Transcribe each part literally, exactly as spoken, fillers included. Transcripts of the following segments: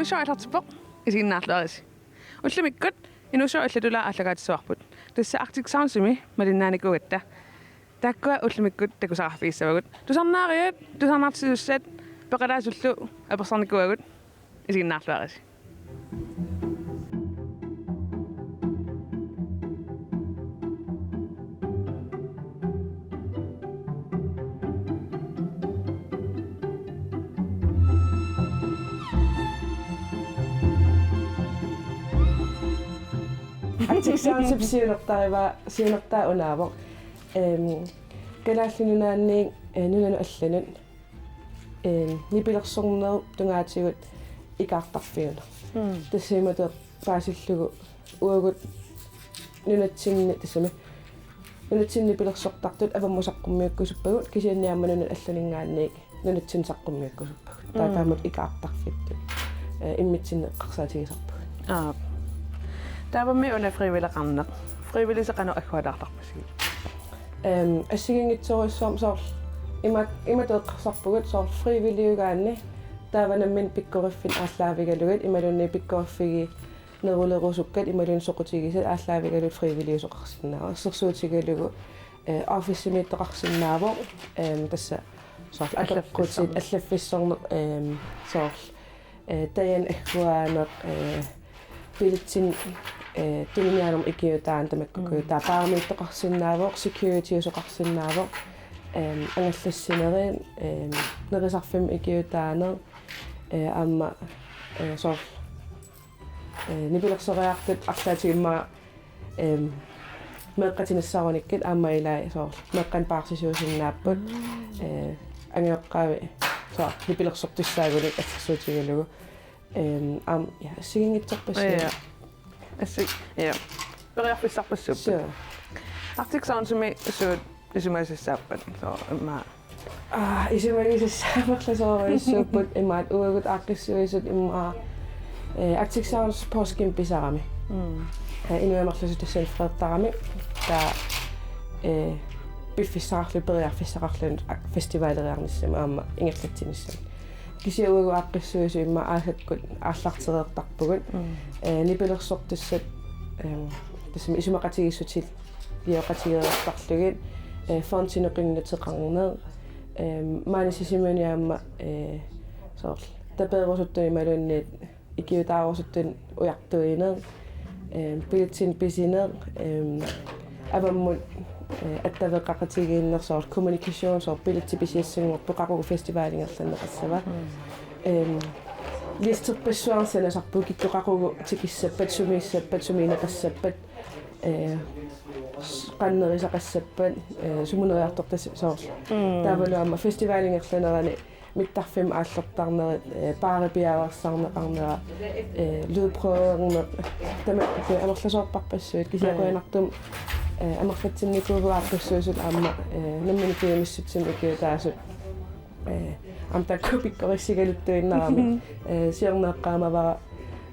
Inuussooq aallartippoq, isiginnaarluarisi. Ullumikkut inuussooq allatulaa aallakaatitsisoqarput. Tassa Arctic Soundsimi malinnaanikuugatta. Taakkua ullumikkut takusaqarfigissavagut. Tusarnaariat, tusarnaartisussat peqataasullu apersarnikuuagut, isiginnaarluarisi. Arctic Soundsip siunertarivaa, siunertaa unaavoq. Ehm, Kalaallit Nunaanniit, eh, nunanut allanut, ehm, nipilersornerup tungaatigut ikaartarfiuneq. Mm. Tassa imatut paasillugu uagut nunatsinni, tassami nunatsinni nipilersortartut avammut saqqummiukkusuppagut, kisianni aamma nunanut allaninngaanniit nunatsinni saqqummiukkusuppagut. Taava Mm. taamatut ikaartarfittut, eh, immitsinnut eqqarsaatigisarpagut. Aap. Taavami una frivilligeqarneq. Frivilligit qanoq agguataartarpisiuk? Ehm, assigiinngitsorujussuarmik soorlu ima-, imatut eqqarsarpugut soorlu frivilligiugaanni taava nammineq pikkoriffinnik aallaavigalugit imaluunniit pikkoriffiginerulerusukkat imaluunniit soqutigisat aallaavigalugit frivilligiusoqarsinnaavoq. Assersuutigalugu, eh, officemiittoqarsinnaavoq, ehm, tassa soorlu apeqqutit, allaffissorneq, allaffissorneq, ehm, soorlu, eh, tajanit agguaaneq, eh, billetsinut, eh, tuniniaanermut ikiuutaaneq tamakkuugut. Mm. Taava baarimiittoqarsinnaavoq, securityusoqarsinnaavoq, ehm, angallassinerit, ehm, nerisarfimmut ikiuutaaneq, eh, aamma, eh, soorlu, eh, nipilersoriartut arlaatigut immaqa, ehm, meeqqatit nassarunikkit aamma ilai soorlu meeqqanik paarsisuusinnaapput, Mm. eh, angajoqqaavi soorlu nipilersortussaagunik assersuutigalugu. Ehm, aamma, ja, assigiinngitsorpassuit. Ja. Assi-, ja. Periarfissarpassuupput. Suu. Arctic Soundsimi suut isumagisassaappat? Soorlu immaqa. Aa, isumagisassat amerlasoorujussuupput, imaattoq uagut aaqqissuisut immaqa, eh, Arctic Sounds poorskimi pisarami. Mm. Eh, inuit amerlasuut tassani freertarami. Taava, eh, piffissaqarluni periarfissaqarluni a-, festivaleriarnissamut aamma ingerlatsinissamut. Kisianni uagut aaqqissuisut immaqa aasakkut aallartereertarpugut. Mm. Eh, nipilersortussat, ehm, tassami isumaqatigiissutit ilioqatigereertarlugit, eh, fondinik qinnuteqarneq, ehm, maani Sisimiuni aamma, eh, soorlu tapeerusuttunik imaluunniit ikiuutaarusuttut ujartuineq, ehm, billetsinik pisineq, ehm, avammut, eh, attaveqaqatigiinneq soorlu kommunikation, soorlu billetsit pisiassanngorput qaqugu festival ingerlanneqassava. Mm. Ehm, listerpassuarnik sanasarpugut kikkut qaqugu tikissappat, sumiissappat, sumiinneqassappat, eh, s-, qanoq nerisaqassappat, eh, sumut neriartortas-, soorlu. Mm. Taavalu aamma festival ingerlanerani mittarfimmut aallertarnerit, eh, baari piareersarneqarnera, eh, lydprøveerneq, tamakkua amerlasoorpassuit, kisianni Mm. qujanartumik, eh, amerlatsinnikuuvugut aaqqissuisut aamma, eh, nammineq piumissutsimik ikiuutaasut, eh, aamma taakku pikkorissigaluttuinnarami, eh, siorneeqqaamavara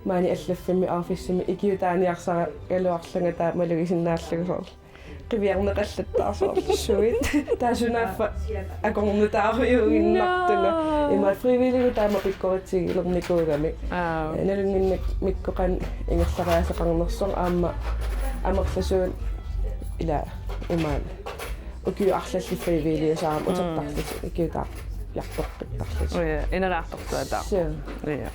maani allaffimmi officemi ikiutaaniarsaragaluarlunga taava malugisinnaallugu soorlu qiviarneqallattaarsoorsuit. Taava sunaaffa akornutaarujuuginnartunga. Naa. Ima frivilligut taama pikkoritsigilernikuugamik. Aa. Eh, nalunnginnakku qanoq ingerlariaaseqarnersoq aamma amerlasuut ila imaat ukiut arlallit frivilliusarami Mm. utertarlutik ikiuutaartarlutik. Uja, inalaartortuataarpoq. Suu. Uja.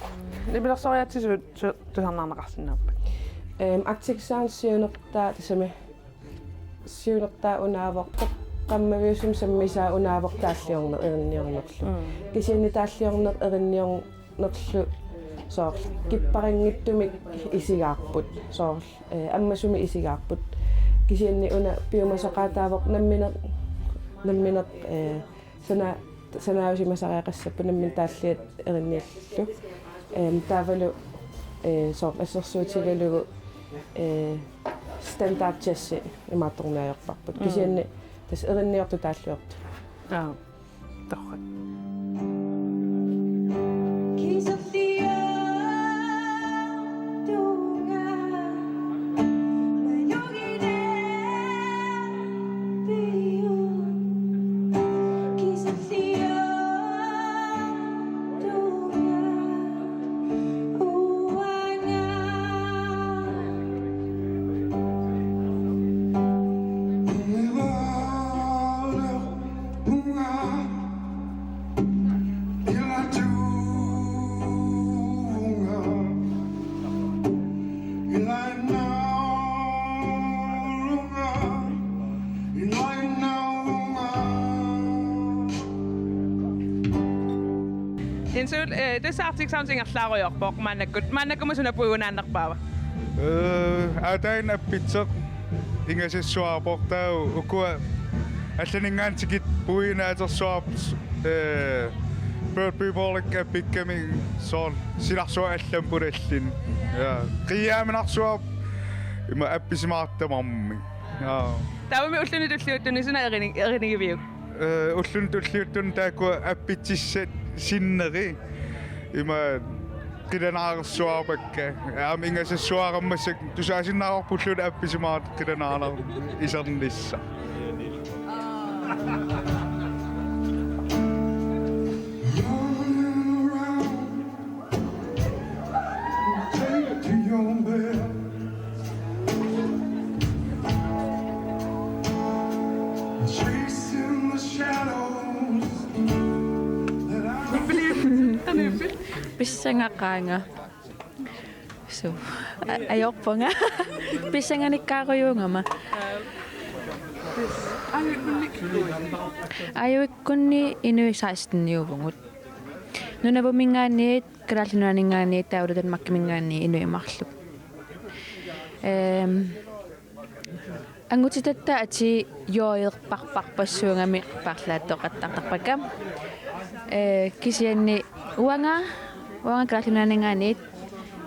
Nipilersoriaatsisut su-, tusarnaarneqarsinnaappat? Ehm, Arctic Sounds siunertaa tassami siunertaa unaavoq, toqqammaviusumik sammisaa unaavoq taalliorneq erinniornerlu. Mm. Kisianni taalliorneq erinniornerlu soorlu kipparinngitsumik isigaarput, soorlu, eh, ammasumik isigaarput. Kisianni una piumasaqaataavoq nammineq, nammineq, eh, sana-, sanaajusimasariaqassapput nammineq taalliat erinniallu. Ehm, taavalu, eh, soorlu assersuutigalugu, eh, standard jazzi imaattorniarparput. Mm. Kisianni tassa erinniortut taalliortut. Aa, torrak. Insuul, eh, tassa Arctic Sounds ingerlaarujoorpoq maannakkut. Maannakkut suna puigunaannarpaava? Eh, aataina appitseq ingasassuarpoq, taava ukua allaninngaanniit tikit puigunaatsersuarput, eh, Bird People appikkami soorlu silarsuaq allamut pulalluni. Ja. Qiiaaminarsuaq ima appisimaartoq tamarmik. Ja. Taavami ulluni tulliuttuni suna erini-, erinigiviuk? Eh, ulluni tulliuttuni taakku appitsissat sinneri ima qilanaarsuarpakka. Aamma ingasassuarmata massakkut tusaasinnaavarpullu appisimaartoq qilanaarnissaq. Pissangaqaanga. Su. A-, ajorpunga. Pissanganikkaarujuugama. Ajuikkunni inuit seksten-iuvugut. Nunavuminngaanniit, Kalaallit Nunaanninngaanniit, taavalu Danmarkiminngaanniit inuit marluk. Ehm, angutitatta atii joojerparparpassuugami paarlaattoqattaartarpakka. Eh, kisianni uanga, uanga Kalaallit Nunaanninngaanniit,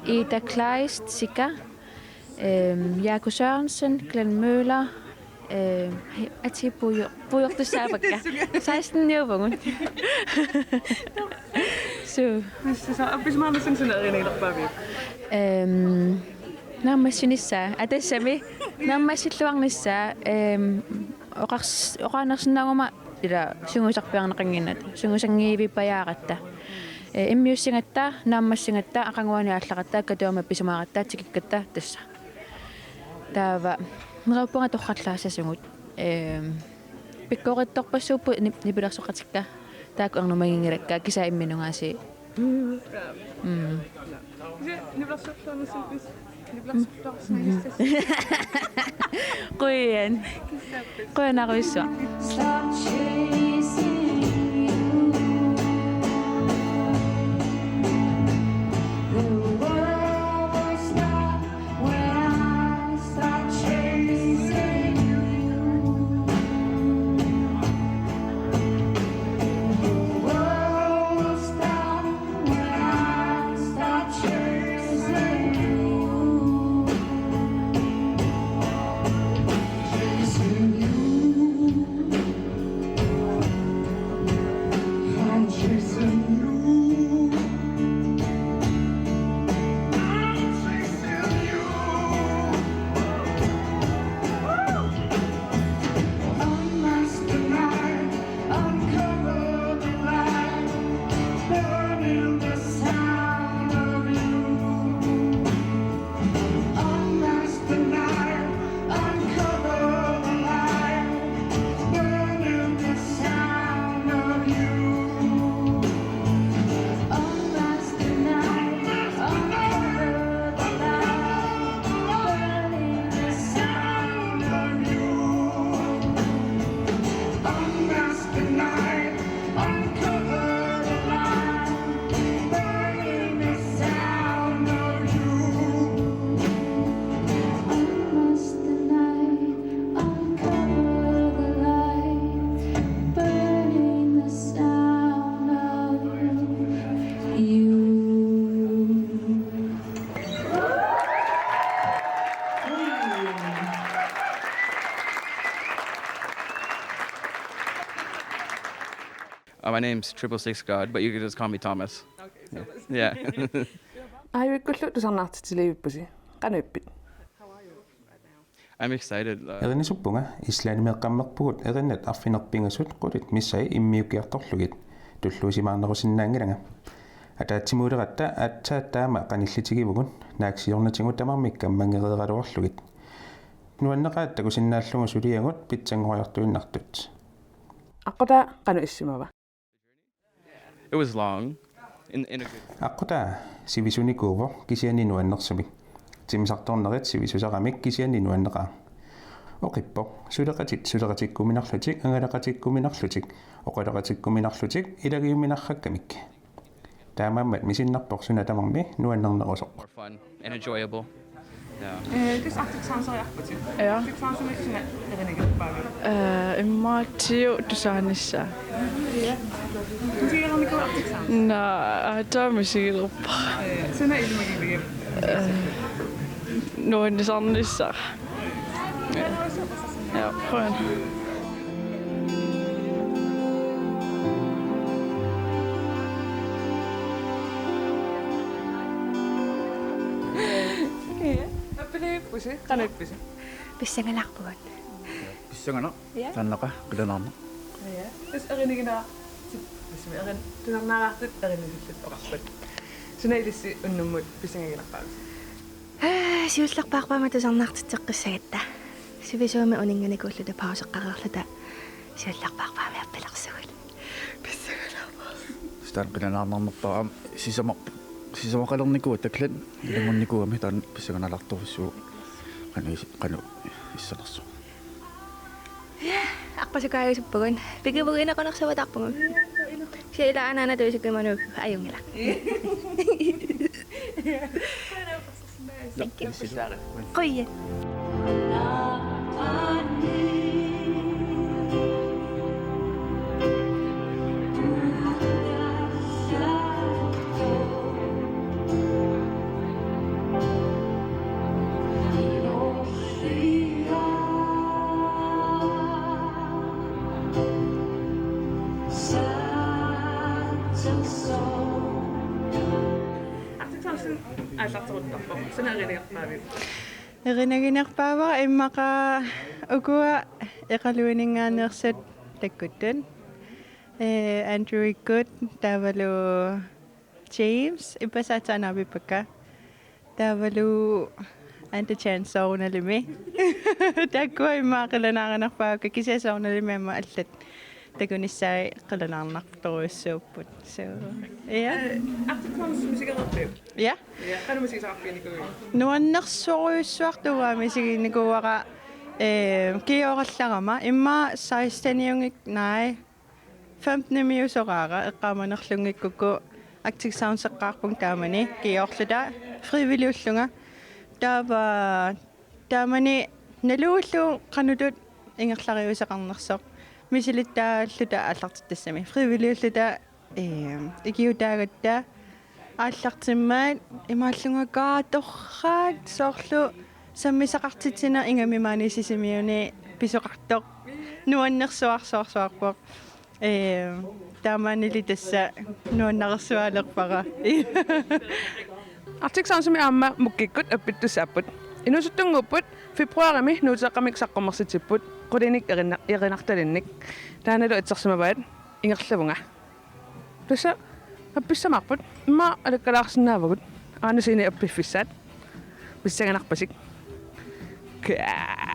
Ida Kleist, Sika, ehm, Jaako Sørensen, Glenn Møller, ehm, atii puiu-, puiortussaavakka. Seksten-iuvugut. Su. Tassa appisimaarnissannut suna erinigilerpaaviuk? Ehm, naammassinissaa. Aa, tassami. Naammassilluarnissaa, ehm, oqars-, oqaanersinnaaguma ila sungiusarpiarneqannginnata. Sungiusanngivipajaaratta. Eh, immiussigatta, naammassigatta, aqaguani aallaratta, Katuami appisimaaratta, tikikkatta, tassa. Taava, neriuppunga torrallaassasugut. Ehm, pikkorittorpassuupput nip-, nipilersoqatikka. Taakku ernumaginngilakka, kiisa imminut aasiit. Mm. Qujan. Qujanarsuaq. Uh, my name's Triple Six God, but you can just call me Thomas. Okay, so yeah. Ajuikkullu tusarnaartitsiliivippusi. Qanoq ippit? I'm excited. Uh, Erinisuppunga, Islandimeeqqammerpugut erinnat arfineq-pingasut qulit missaat immiukkiartorlugit. Tulluusimaarnerusinnaanngilanga. Ataatsimuuleratta aatsaat taama qanillitigivugut, naaksiornatigut tamarmik kammanngereeraluarlugit. Nuanneqaat takusinnaallugu suliagut pitsanngoriartuinnartut. Aqqutaa qanoq issimava? It was long. In, in a good Aqqutaa sivisunikuuvoq kisianni nuannersumik. Timmisartornerit sivisusaramik kisianni nuanneqaaq. Oqippoq: suleqatit suleqatikkuminarlutik, angalaqatikkuminarlutik, oqaloqatikkuminarlutik, ilagiuminarrakkamik. Taamaammat misinnarpoq suna tamarmi nuannernerusoq. More fun and enjoyable. Yeah. Eh, tassa Arctic Soundseriarputit. Ja. Arctic Soundsimi suna erinigilerpaaviuk? Eh, immaqa ti tusaanissaa. Ja. Misigilernikuu Arctic Sounds? Naa, aatsaat misigilerpara. Eh, suna ilimagiviuk? Eh, nuannisarnissaa. Ja, qujan. Okay. Appiliippusi, qanoq ippisi? Pissanganarpugut. Pissanganaq. Ja. Taannaqa qilanaarneq. Ja. Tassa erinigineqartut, tassa erin-, tusarnaartut erinisillutik oqarput. Suna ilissi unnummut pissangagilerpaavisi? Aa, siullerpaarpaamik tusarnaartitseqqissagatta. Sivisuumik uninnganikuulluta pauseqqareerluta siullerpaarpaamik appilersugut. Pissanganarpoq. Staan qilanaarnarnerpaaq aamma sisamaq-, sisamaqalernikuuvoq taklat, ilanngunnikuugami taanna pissanganalaartorujussuuvoq qanoq is-, qanoq issanersoq. Arpasukaajusuppakka. Pikivugineqonersuataarpugut. Siila anaana tuisukimanuk ajunngilaq. Thank you. Qujan. Arctic Sounds aallarteruttorpoq. Suna erinigilerpaaviuk? Erinigilerpaavara immaqa ukua Iqaluininngaanneersut takkuttut. Eh, Andrewikkut taavalu James, ippassaq aatsaat naapippakka. Taavalu Ante Chan soorunalimi. Taakkua immaqa qilanaarinarpaavakka, kisianni soorunalimi aamma allat takunissaat qilanaarnartorujussuupput. So, ja. Eh, Arctic Sounds misigereerpiuk? Ja. Ja, qanoq misigisaqarfiginikuuiuk? Nuannersorujussuartuugaa misiginikuuara, eh, kingorallarama. Immaqa seksteniunngik-, nej, femtenimiusoraara eqqaamanerlunngikkukku Arctic Sounds eqqaarpunga taamani kingorluta frivilliullunga. Taava taamani naluullugu qanoq ittut ingerlariuseqarnersoq. Misilittaalluta aallartittassammata. Frivilliulluta, eh, ikiutaagatta aallartimmat imaallunga kaatoraat soorlu sammisaqartitsineq ingammik maani Sisimiuni pisoqartoq. Nuannersuarsuarsuarpoq. Eh, taamaalilluni tassa nuannersuaalerpara. Arctic Soundsimi aamma Mukkikkut appittussaapput. Inuusuttunnguupput, februarimi Nuuteeqqamik saqqummersitsipput, qulinik erinna-, erinartalinnik. Taannalu assersimavaat ingerlavunga. Tassa appissamaarput, immaqa alakkalaarsinnaavagut, aana scene appiffissaat. Pissanganarpasik. Kaa.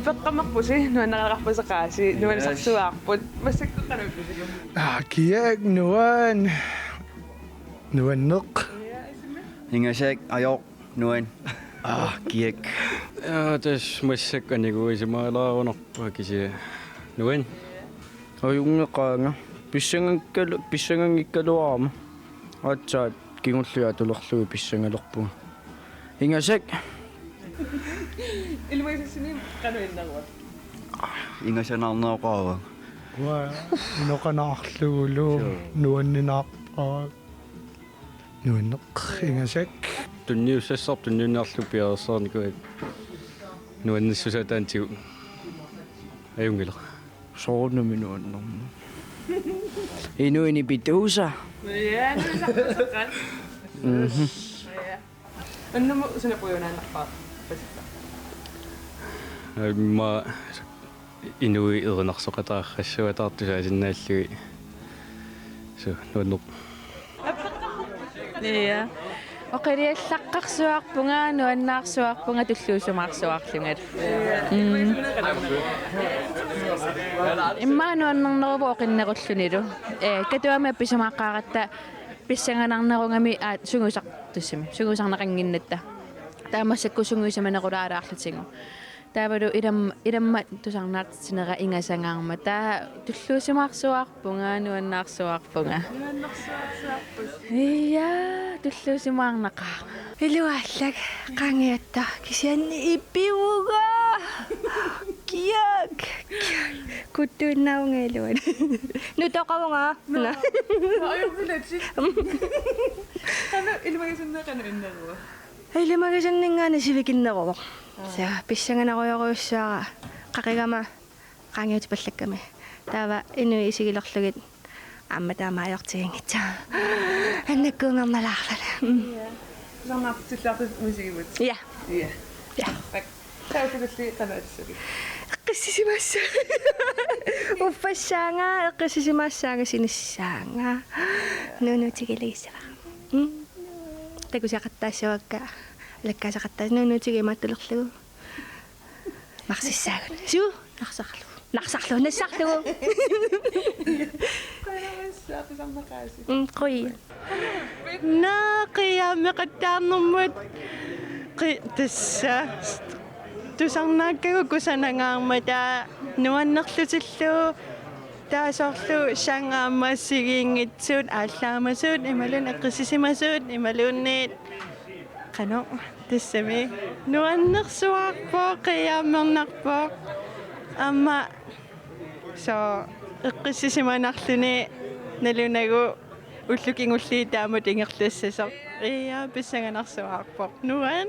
Peqqammerpusi, nuannareqarpusi qanoq iliorlusi. Yes. Nuannisarsuaarput. Massakkut qanoq ippusi? Aa, kiak nuan. Nuanneq. Ingasak, ajoq, nuan. Aa, kiak. Aa, tassa massakkut aniguisimaalaarunarpunga kisianni nuan. Ajunngeqaanga. Pissanganngikkalu-, pissanganngikkaluarama. Aatsaat kingulliit atulerlugit pissangalerpunga. Ingasak. Ilimagisassani qanoq inneruva? Ingasanaarneroqaavunga. Uanga inoqanaarlugulu. Suu. Nuanninaarpara. Nuanneq, ingasak. Tunniussassarput tunniunniarlugu piareersarnikuugatta. Nuannissusaa taanna tiguvoq. Ajunngilaq. Soorunami nuannerma. Inuit nipituusa. Ja, nuannisarput. Mhm. Ja. Unnuk suna puigunaannarpara? Immaqa inuit erinarsoqataarrassuataartut saasinnaallugit. Suu, nuanneq. Ja. Oqiliallaqqaarsuarpunga, nuannaarsuarpunga, tulluusimaarsuarlungalu. Mm. Immaqa nuannerneruvoq oqinnerullunilu. Ee, Katuami appisumaaqqaaratta pissanganarnerugami, aa, sungiusar-, tassami, sungiusarneqannginnatta. Taava massakkut sungiusimanerulaalaarlutigu. Taavalu ilam-, ilammat tusarnaartitsineq ingasangaarmat. Taava tulluusimaarsuarpunga, nuannaarsuarpunga. Nuannersuarsuarput. Ja, tulluusimaarnaqaaq. Iluaallak, qaangiuttaq, kisianni ipivunga. Kiak, kiak. Kuttuinnaavunga iluani. Nutoqavunga. Nå. Nå. Nå, ajunngilaq. Qanoq ilimagisannik qanoq inneruva? Ilimagisanninngaanniit sivikinneruvoq. Aa. Tassa pissanganarujorujussuara qaqigama qaangiutipallakkami. Taava inuit isigilerlugit aamma taama ajortiginngitsoq. Annakkuunnginnalaarluni. Mm. Ja. Tusarnaartitsillaartut misigivit? Ja. Ja. Ja. Tak. Taava ullumilli qanoq atussavit? Eqqissisimassaanga. Uffassaanga, eqqissisimassaanga, sinissaanga. Nuunuutigiligissavara. Mm. Takusiaqattaassavakka, alakkaaseqattaas-, nuunuutigiumaattulerlugu. Marsissaagut. Suu, narsarlugu. Narsarlugu, nassarlugu. Qanoq iliorlusi tusarnaqaasi? Mm, qujan. Naa, qiimmaqattaarnermut. Qi-, tassa. Tusarnaakkagut kusanangaarmata nuannerlutillu. Taava soorlu sang aamma assigiinngitsut, aallaamasut, imaluunniit eqqissisimasut, imaluunniit qanoq, tassami. Nuannersuarpoq, qiimmernarpoq. Aamma, soo, eqqissisimanarluni nalunagu ullut kingulliit taamatut ingerlassasoq. Ja, pissanganarsuarpoq. Nuann.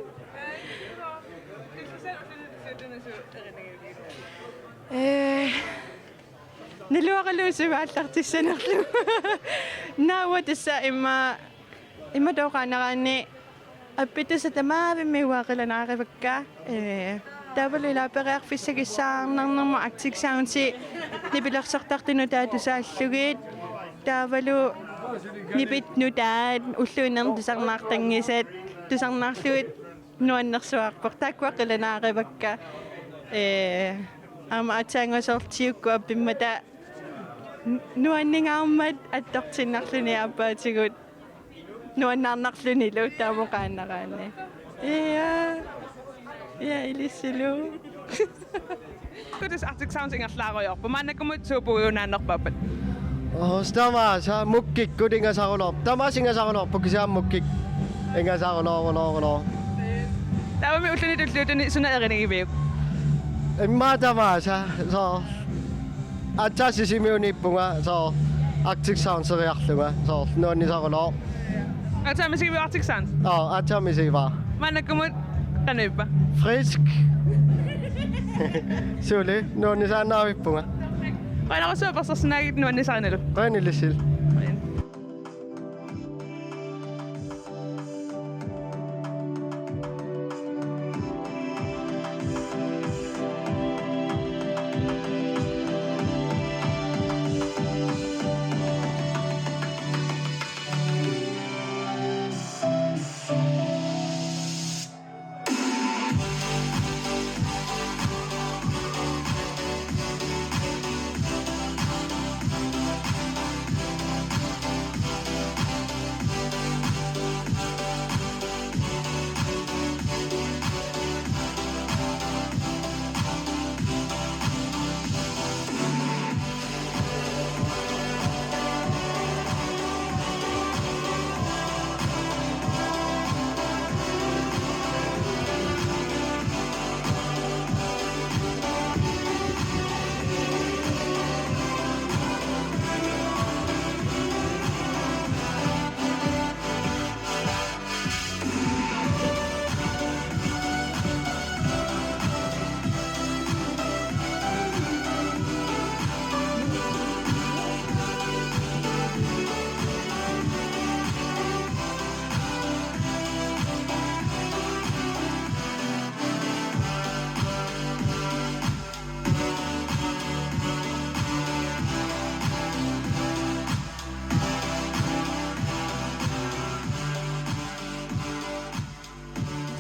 Ee, Naluaraluusimaarlugu aallartissanerlugu. Naua tassa imma, imma tooqaannaraanni appittussat tamavimmik uanga qilanaarivakka. Ee, taavalu ilaa periarfissagissaarnarnermut Arctic Sounds nipilersortartut nutaat tusaallugit. Taavalu nipit nutaat ulluinnarni tusarnaartanngisat tusarnaarlugit. Nuannersuarpoq, taakkua qilanaarivakka. Ee, aamma aatsaannguaq soorlu Tiukkut appimmata nu-, nuanningaarmat attortinnarluni aappaatigut nuannaarnarlunilu taamooqaannaraanni. Ja. Ja, ilissilu. Kutis Arctic Sounds ingerlaarujoorpoq. Maannakkut suut puigunaannarpaappat? Oo, tamaasa Mukkikkut ingasaruloor-. Tamaasa ingasaruloorpoq kisianni Mukkik ingasaruloorulooruloor. Taavami ulluni tulliuttuni suna erinigiviuk? Immaqa tamaasa, soo. Aatsaat Sisimiuniippunga, soo. Arctic Soundseriarlunga, soo. Nuannisarulooq. Aatsaat misigivit Arctic Sounds? Oo, aatsaat misigivara. Maannakkumut qanoq ippa? Frisk. Suli, nuannisaannavippunga. Qujanarsuaq apersorsinnaagavit nuannisarinalu. Qujan ilissil.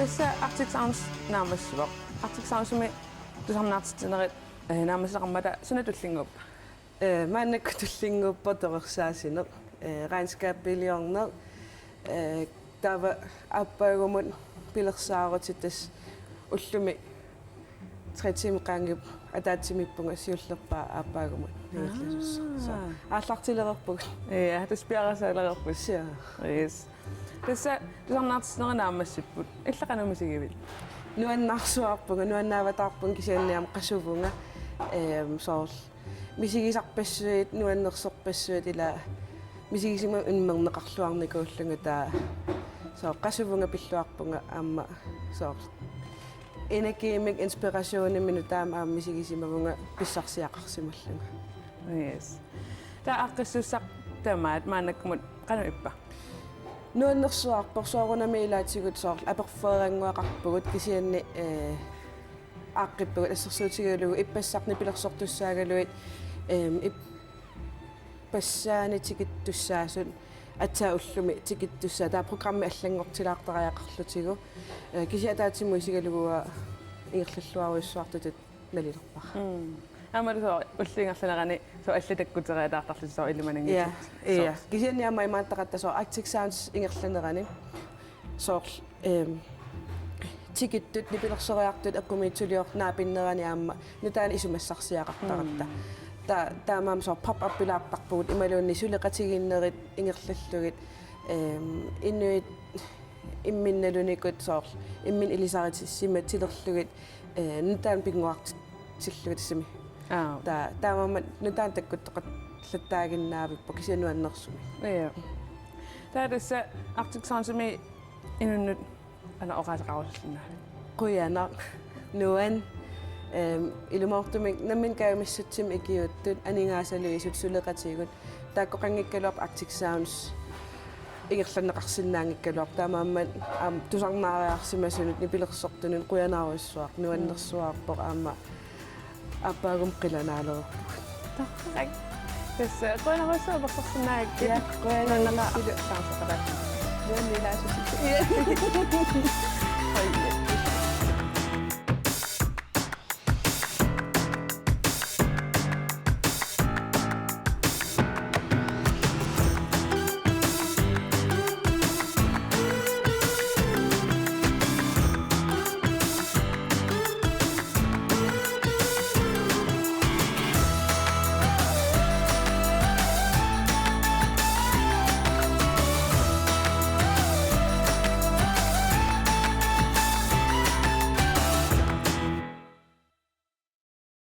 Tassa Arctic Sounds naammassivoq. Arctic Soundsimi tusarnaartitsinerit, eh, naammassisaqarmata suna tullinnguuppa? Eh, maannakkut tullinnguuppoq torersaassineq, eh, regnskabeliorneq, eh, taava aappaagumut pilersaarutit, tassa ullumi tre timer qaangiupput ataatsimiippunga siullerpaaq aappaagumut nangilliussaq. Aa. Soo, aallartilereerpugut. Ja, tassa piareersalereerpugut. Soo. Yes. Tassa tusarnaartitsinerit naammassipput. Illit qanoq misigivit? Nuannaarsuarpunga, nuannaavataarpunga kisianni aamma qasuvunga, ehm, soorlu misigisarpassuit, nuannersorpassuit, ila misigisimavunga immerneqarluarnikuullunga, taava soorlu qasuvunga pilluarpunga aamma soorlu energiimik inspirationimik nutaamik aamma misigisimavunga pissarsiaqarsimallunga. Yes. Taava aaqqissuussaq tamaat maannakkumut qanoq ippa? Nuannersuarpoq, soorunami ilaatigut soorlu aperfeerannguaqarpugut kisianni, eh, aaqqippagut assersuutigalugu ippassaq nipilersortussaagaluit, ehm, ip-, ippassaanik tikittussaasut aatsaat ullumi tikittussaasut, taava programmi allanngortilaartariaqarlutigu, eh, kisianni ataatsimut isigalugu ingerlalluarujussuartutut nalilerpara. Mm. Aammalu soorlu ullup ingerlanerani soorlu allat takkuteriataartarlutik soorlu ilimananngitsut. Ja, ja. Soorlu. Kisianni aamma imaattaqatta soorlu Arctic Sounds ingerlanerani soorlu, ehm, tikittut nipilersoriartut eqqumiitsuliorlugit naapinnerani aamma nutaanik isumassarsiaqartaratta. Mm. Ta-, taamaammat soorlu pop-upilaartarpugut imaluunniit suleqatigiinnerit ingerlallugit, ehm, inuit imminnut nalunikut soorlu imminnut ilisaritissimatsilerlugit, eh, nutaanik pinnguartillugit tassami. Aa. Ta-, taamaammat nutaanik takkuttoqallattaaginnaavippoq kisianni nuannersumik. Ja. Taava tassa Arctic Soundsimi inunnut aamma oqaaseqarusullunga. Qujanaq. Nuann. Ehm, ilumoortumik nammineq kajumissutsimik ikiuuttut, aningaasaluisut, suleqatigut. Taakkoqanngikkaluarpoq Arctic Sounds ingerlanneqarsinnaanngikkaluarpoq, taamaammat aamma tusarnaariarsimasunut nipilersortunut qujanarujussuaq, nuannersuarpoq aamma aappaagumut qilanaalereerpugut. Torrak. Tassa qujanarujussuaq apersorsinnaagakkit. Ja, qujanaq. Nuanneqaaq. Ilu taarseqalaat. Nuannilaassusi. Ja.